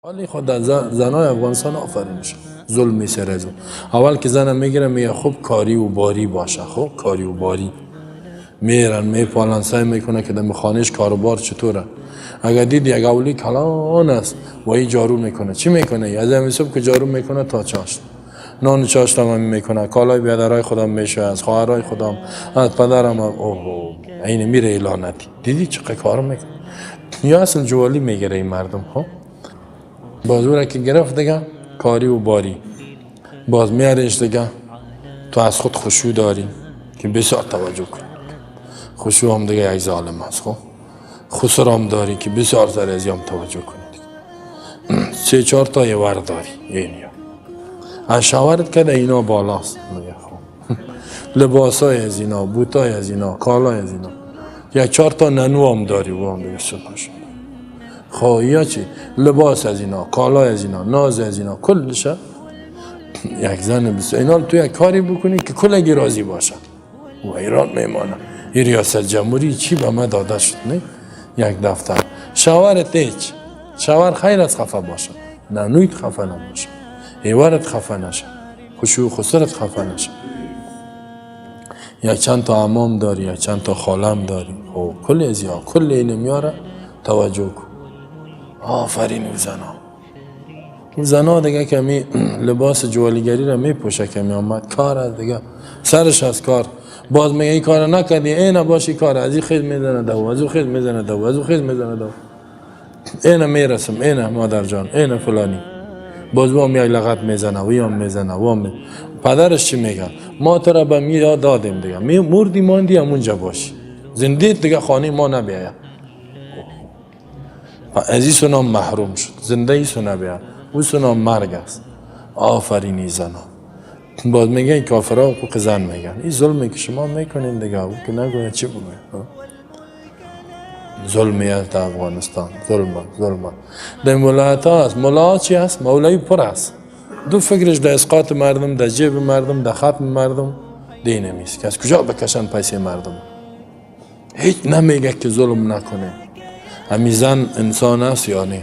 حالی خود زنای افغانستان آفرینش ظلم میسره از اول که زنم میگیره میگه خوب کاری و باری باشه، خوب کاری و باری میرن میپالن سعی میکنه که در خانهش کاروبار چطوره. اگر دید یک اولی کلان است و این جارو میکنه، چی میکنه؟ از همین صبح که جارو میکنه تا چاشت، نان چاشت هم میکنه، کالای بیادرای خودم میشه، از خواهرای خودم، از پدرم، اوه عین میره اعلانتی. دیدی چقدر کار میکنه؟ یا اصل جوالی میگیره این مردم. خب باز او را که گرفت دیگه کاری و باری، باز میارش دیگه تو از خود خشوع داری که بسیار توجه کن. خشوع هم دیگه یک ظالم است. خب خسر هم داری که بسیار سر از هم توجه کنی. سه چهار تا یه ور داری، این یا از شاورت که اینا بالاست میگه. خب لباسای از اینا، بوتای از اینا، کالای از اینا، یک چهار تا ننو هم داری و هم دیگه سپاش. خب یا چی؟ لباس از اینا، کالای از اینا، ناز از اینا، کلش یک زن بسیار اینا تو یک کاری بکنی که کلگی راضی باشه و ایران میمانه. این ریاست جمهوری چی به ما داده شد؟ نه یک دفتر. شوهرت هیچ، شوهر خیر از خفه باشه، ننویت خفه نباشه، ایوارت خفه نشه، خشوع خسرت خفه نشه. یک چند تا امام داری، یک چند تا خالم داری، خب کل از یا کل اینو میاره توجه کن. آفرین او زنا، او زنا دیگه که می لباس جوالیگری را میپوشه که می آمد کار از دیگه سرش از کار، باز میگه این کار نکردی، اینا باشی کار از این خیز میزنه دو، از او خیز میزنه دو، از او خیز میزنه دو، اینا میرسم، اینا مادر جان، اینا فلانی، باز با میای لغت میزنه و هم میزنه و هم. پدرش چی میگه؟ ما تو را به می دادیم دیگه، می مردی ماندی همونجا باشی، زنده دیگه خانه ما نبیاید. از این سنام محروم شد، زنده ای سو نبیاد، او سنام مرگ است. آفرینی زنا. باز میگه این کافرها حقوق زن میگن، این ظلمی که شما میکنین دیگه، او که نگوید چی بگوید؟ ظلمی است در افغانستان، ظلم ظلم در ولایت ها است. ملا چی است؟ مولوی پر است، دو فکرش در اسقاط مردم، در جیب مردم، در ختم مردم دین نیست که از کجا بکشن پیسه مردم. هیچ نمیگه که ظلم نکنه. همی زن انسان است یا نه؟